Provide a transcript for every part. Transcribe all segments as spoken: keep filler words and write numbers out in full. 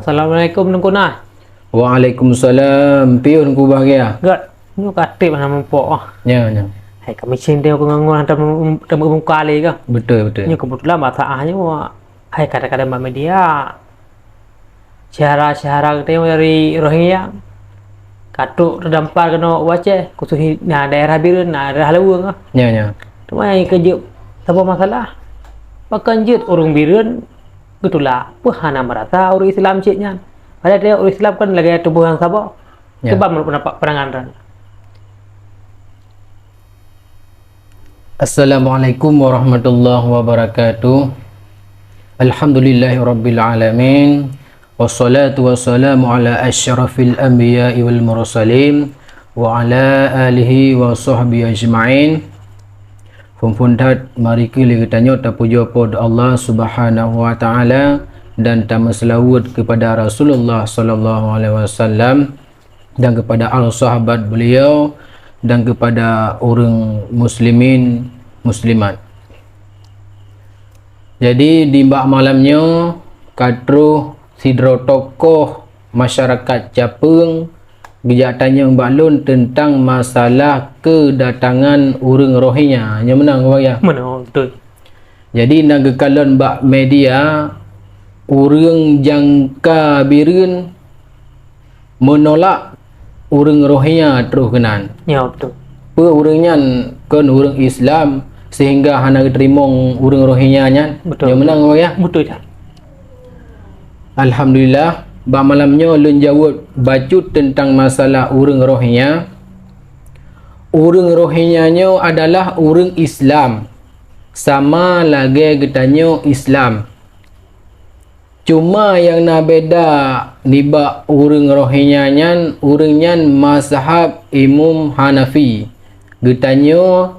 Assalamualaikum Teungku Nas. Waalaikumsalam. Pion ku bahagia. Gét, nyoe ka trép hana muphom ah. Nya, nya. Hai kami sindang ku ngon-ngon hana tamu-, tamu muka lé ka. Betul, betul. Nyoe kebetulan masa ah nyoe hai kadang-kadang bak media. Syedara-syedara geutanyoe dari Rohingya ka trok teudampar keunoe u Aceh, khusus na daerah Bireuen, na daerah Laweueng ah. Nya, nya. Teuma nyang keujeuet saboh masalah. Pakon jeuet ureuëng Bireuen geutulak, peue hana meurasa ureuëng Islam cit nyan. Padahai ureuëng Islam kan lagée tuboh nyang saboh. Ya. Cuba meunurot pendapat pandangan droen. Assalamualaikum warahmatullahi wabarakatuh. Alhamdulillahirabbil alamin. Wassalatu wassalamu ala asyrafil anbiya'i wal mursalin wa ala alihi wa sahbihi ajma'in. Phon-phon that, mari keu lé geutanyoe tapujoe Po teu Allah Subhanahu wa Ta'ala dan tameuseulaweuet keupada Rasulullah sallallahu alaihi wasallam dan keupada al sahabat beliau dan keupada ureuëng muslimin muslimat. Jadi, di bak malam nyoe ka troh sidroe tokoh masyarakat Capeueng geujak tanyong bak lôn teuntang masalah keudatangan ureuëng Rohingya. Nyoe meunan, Abang, ya? Meunan, beutôi. Jadi, na geukalon bak media, ureuëng nyang ka Bireuen meunolak ureuëng Rohingya troh keunan. Ya, beutôi. Peue ureuëng nyan kon ureuëng Islam sehingga hana geuteurimong ureuëng Rohingya nyan? Beutôi. Nyoe meunan, Abang, ya? Beutôi, ya. Alhamdulillah, bak malam nyoe lôn jaweueb bacut teuntang masalah ureuëng Rohingya. Ureuëng Rohingya nyoe adalah ureuëng Islam, sama lagée geutanyoe Islam. Cuma nyang na beda nibak ureuëng Rohingya nyan, ureuëng nyan mazhab Imum Hanafi, geutanyoe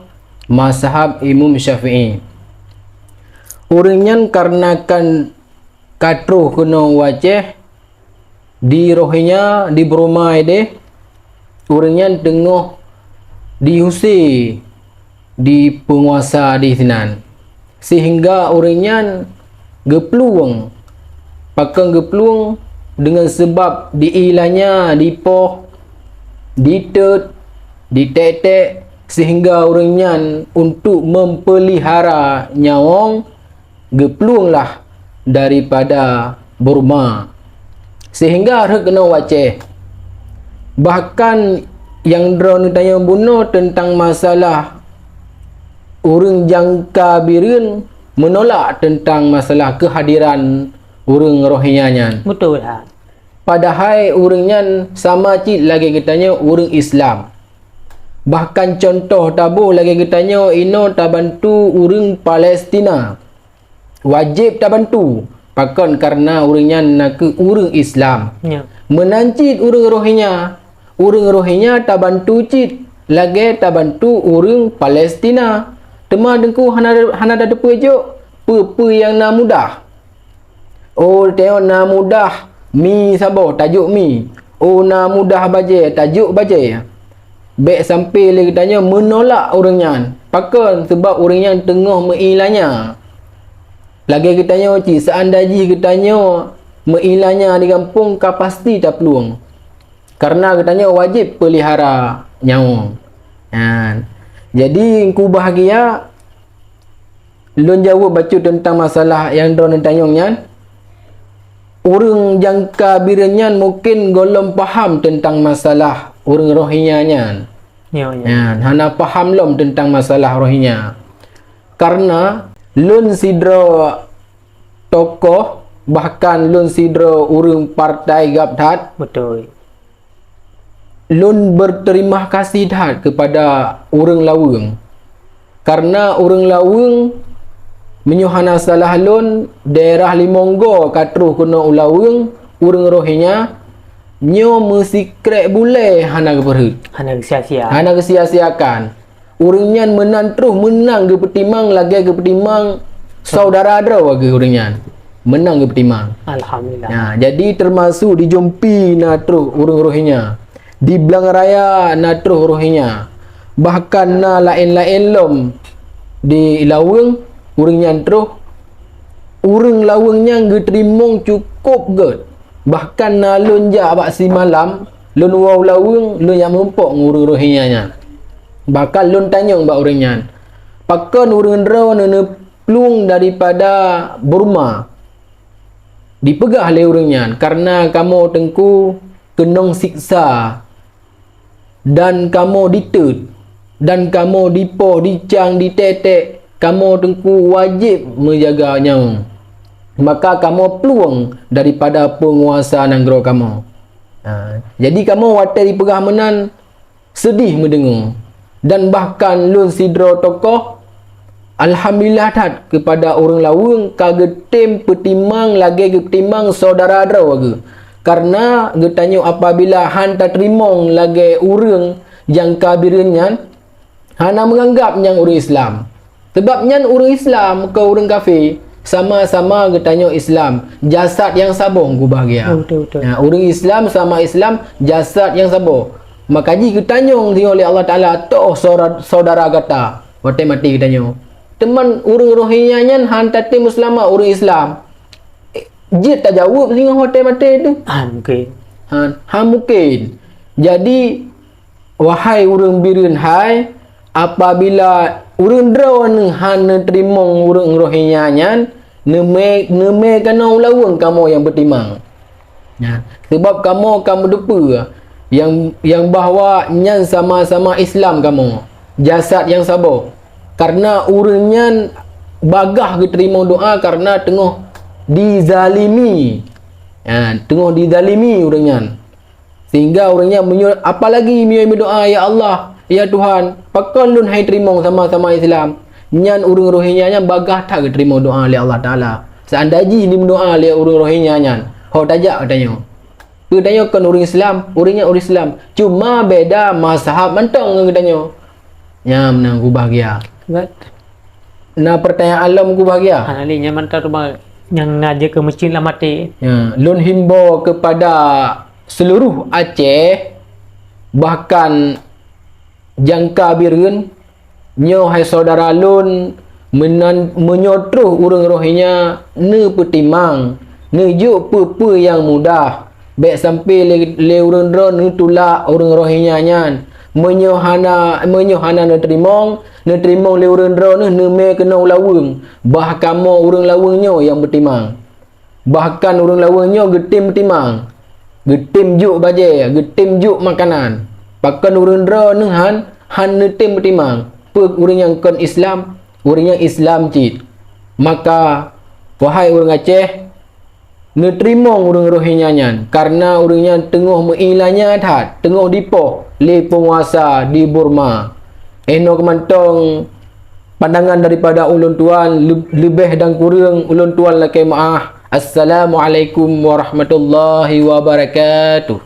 mazhab Imum Syafi'i. Ureuëng nyan kareuna kan ka troh keunoe u Aceh, di Rohingya, di Burma ideh, ureuëng nyan teungoh diuse di peunguasa di sinan, sehingga ureuëng nyan geuplueng. Pakon geuplueng? Deungon seubab diiéleumanya, dipoh, ditot, ditek-tek, sehingga ureuëng nyan untuk meupeulihara nyawöng geuplueng lah daripada Burma, sehingga rhot keunoe u Aceh. Bahkan nyang droeneuh tanyoe bunoe teuntang masalah ureuëng nyang ka Bireuen meunolak teuntang masalah keuhadiran ureuëng Rohingya nyan. Beutôi that. Padahai ureuëng nyan sama cit lagée geutanyoe ureuëng Islam. Bahkan cuntoh taboh lagée geutanyoe inoe tabantu ureuëng Palestina. Wajéb tabantu, pakon kareuna ureuëng nyan nakeuh ureuëng Islam. Ya. Meunan cit ureuëng Rohingya, ureuëng Rohingya tabantu cit lagée tabantu ureuëng Palestina. Teuma Teungku hana, hana tateupeue jok peue-peue nyang na mudah. Oh, tanyoe na mudah mi saboh, tajok mi. Oh, na mudah bajée, tajok bajée. Bék sampoe lé geutanyoe meunolak ureuëng nyan. Pakon? Seubab ureuëng nyan teungoh meuiéleumanya. Lagée geutanyoe cit, seuandai jih geutanyoe meuiéleumanya di gampông, ka pasti taplueng. Kareuna geutanyoe wajéb peulihara nyawöng. Nyan. Jadi, Teungku bahagia, lôn jaweueb bacut teuntang masalah nyang droeneuh tanyong nyan. Ureuëng nyang ka Bireuen nyan mungken gohlom paham teuntang masalah ureuëng Rohingya nyan. Ya, ya. Nyan, hana paham lom teuntang masalah Rohingya. Kareuna lôn sidroe tokoh, bahkan lôn sidroe ureuëng partai gab that. Beutôi. Lôn beuteurimong gaséh that keupada ureuëng Laweueng. Kareuna ureuëng Laweueng, meunyoe hana salah lôn, daerah Limong Goe ka troh keunoe u Laweueng, ureuëng Rohingya, nyoe meusikrek bulée hana geupeurhot. Hana geusia-sia. Hana geusia-siakan. Ureuëng nyan meunan troh, meunan geupeutimang lagée geupeutimang saudara droe lagée ureuëng nyan. Meunan geupeutimang. Alhamdulillah. Nah, jadi teumasok di Jompi na troh ureuëng Rohingya. Di Blang Raya na troh Rohingya. Bahkan na laén-laén lom di Laweueng, ureuëng nyan troh. Ureuëng Laweueng nyan geuteurimong cukôp gét. Bahkan na lôn jak bak simalam, lôn woe u laweueng, lôn jak meurumpok ngon ureuëng Rohingya nyan. Bahkan lôn tanyong bak ureuëng nyan, "Pakon ureuëng droe neuneuplueng daripada Burma?" Dipeugah lé ureuëng nyan, "Kareuna kamoe Teungku keunong siksa, dan kamoe diteuet, dan kamoe dipoh, dicang, ditét-tét, kamoe Teungku wajéb meujaga nyawöng. Maka kamoe plueng daripada peunguasa nanggroe kamoe." Ha, jadi kamoe watée jipeugah meunan, seudeh meudeungoe, dan bahkan lôn sidroe tokoh alhamdulillah that keupada ureuëng laweueng ka geutem peutimang lagée geutimang syedara droe geuh. Kareuna geutanyoe apabila hán tateurimong lagée ureuëng nyang ka bireuen nyan, hana meuanggab nyang ureuëng Islam. Sabab nyan ureuëng Islam keu ureuëng kafé, sama-sama geutanyoe Islam, jasad nyang saboh, Teungku Bahgia. Oh, betul, betul. Nah, ureuëng Islam sama Islam, jasad nyang saboh. Maka jih geutanyong singoh lé Allah Taala, "Toh syedara, syedara gata?" Watée maté geutanyoe. Teuma ureuëng Rohingya nyan hán tatem meuseulamat, ureuëng Islam. Eh, jeuet tajaweueb singoh watée maté teuh? Ah, mungkin. Hán, hán mungkin. Jadi, wahai ureuëng bireuen hai, apabila ureuëng droeneueh hán neuteurimong ureuëng Rohingya nyan, neumé, neumé keunoe u laweueng kamoe nyang beutimang. Nyan, sabab kamoe ka meuteupeue nyang, nyang bahwa nyan sama-sama Islam kamoe, jasad nyang saboh. Kareuna ureuëng nyan bagaih geuteurimong doá kareuna teungoh dizalimi. Nyan, teungoh dizalimi ureuëng nyan. Sehingga ureuëng nyan meunyoe, apalagi meunyoe meudoá, "Ya Allah, ya Tuhan, pakon lôn hán teurimong sama-sama Islam?" Nyan ureuëng Rohingya nyan bagaih that geuteurimong doá lé Allah Taala. Seandai jih dimeudoá lé ureuëng Rohingya nyan, ho tajak geutanyoe. Geutanyoe kon ureuëng Islam, ureuëng nyan ureuëng Islam. Cuma beda mazhab mantong ngon geutanyoe. Nyan meunan, Teungku Bahgia. Buet. Na pertanyaan lom, Teungku Bahgia? Hana lé, nyan mantong teuma nyang na jeuet keu meucit lam até. Ya, lôn himbau kepada seluruh Aceh, bahkan nyang ka bireuen, nyoe hai syedara lôn, meunan, meunyoe troh ureuëng Rohingya neupeutimang, neujok peue-peue nyang mudah, bék sampoe lé, lé ureuëng droe neutulak ureuëng Rohingya nyan. Meunyoe hana, meunyoe hana neuteurimong, neuteurimong lé ureuëng droeneueh, neumé keunoe u laweueng, bah kamoe ureuëng laweueng nyoe nyang beutimang. Bahkan ureuëng laweueng nyoe geutem timang, geutem jok bajée, geutem jok makanan. Pakon ureuëng droeneueh hán, hán neutem timang? Peue ureuëng nyang kon Islam? Ureuëng nyang Islam cit. Maka, wahai ureuëng Aceh, neuteurimong ureuëng Rohingya nyan, kareuna ureuëng nyan teungoh meuilanya that, teungoh dipoh lé peunguasa di Burma. Inoe keumantong pandangan daripada ulôn tuan, leu-, leubeh dan kureueng ulôn tuan lakée meuáh. Assalamualaikum warahmatullahi wabarakatuh.